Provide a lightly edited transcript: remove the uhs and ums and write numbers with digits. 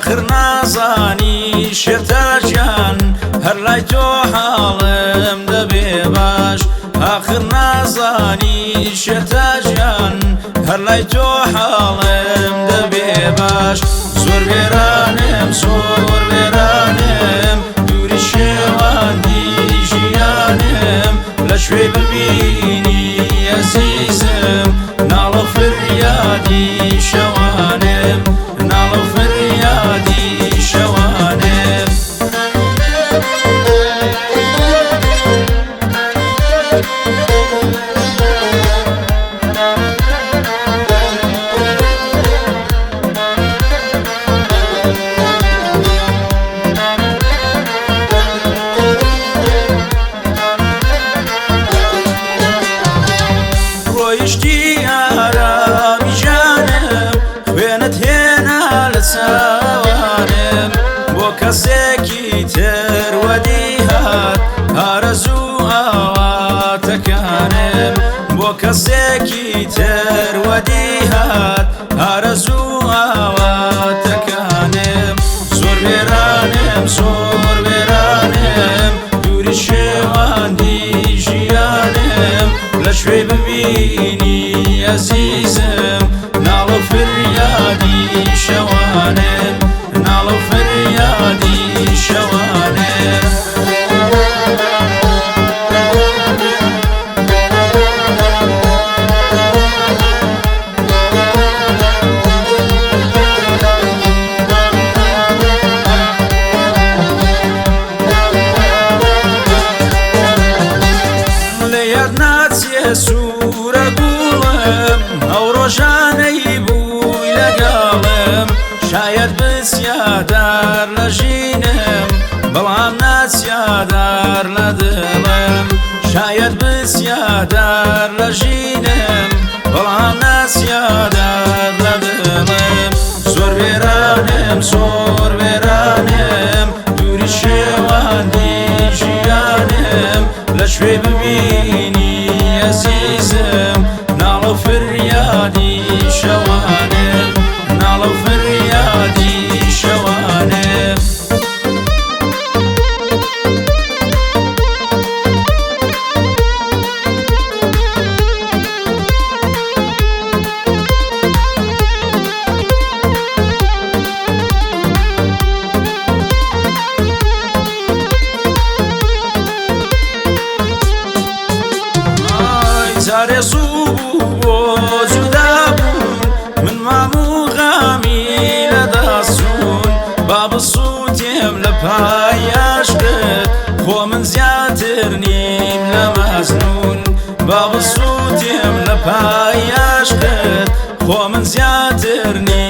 ئاخر نازانی شێتاژیان، هەر لای تۆ حاڵم دەبێ باش. ئاخر نازانی شێتاژیان، هەر لای تۆ حاڵم دەبێ باش. زۆر وێرانم، زۆر وێرانم، دووری شێواندی ژیانم. لە شوێ ببینی ئەزیزم، ناڵە فریادی شەوانم، ناڵە فریادی شەوانم. ڕۆیشتی ئارامی ژیانم، خوێنت هێنا لە چاوانم. بۆ کەسێکی تر وەدی هات ئارەزوو ئاواتەکانم، بۆ کەسێکی تر وەدی هات ئارەزوو ئاواتەکانم. زۆر وێرانم، زۆر وێرانم، دووری شێواندی ژیانم. لە شوێ ببینی ئەزیزم، ناڵە فریادی شەوانم، ناڵە فریادی شەوانم. لە یاد ناچێ سوورە گوڵم، ئەو ڕۆژانەی بووی لەگەڵم. شاید بسیادار لە ژینم، بەڵام ناسیادار لە دڵم. شاید بسیادار لە ژینم، بەڵام ناسیادار لە دڵم. زۆر وێرانم، زۆر وێرانم، دووری شێواندی ژیانم. لە شوێ ببینی ئەزیزم، ناڵە فریادی شەوانم، ناڵە فریادی شەوانم. ئای جارێ زوو بوو بۆ جودا بوون، من مام و غامی لە دەستچوون. با بسووتێم لە پای عشقت، خۆ من زیاتر نیم لە مەجنوون. با بسووتێم لە پای عشقت، خۆ من زیاتر نیم.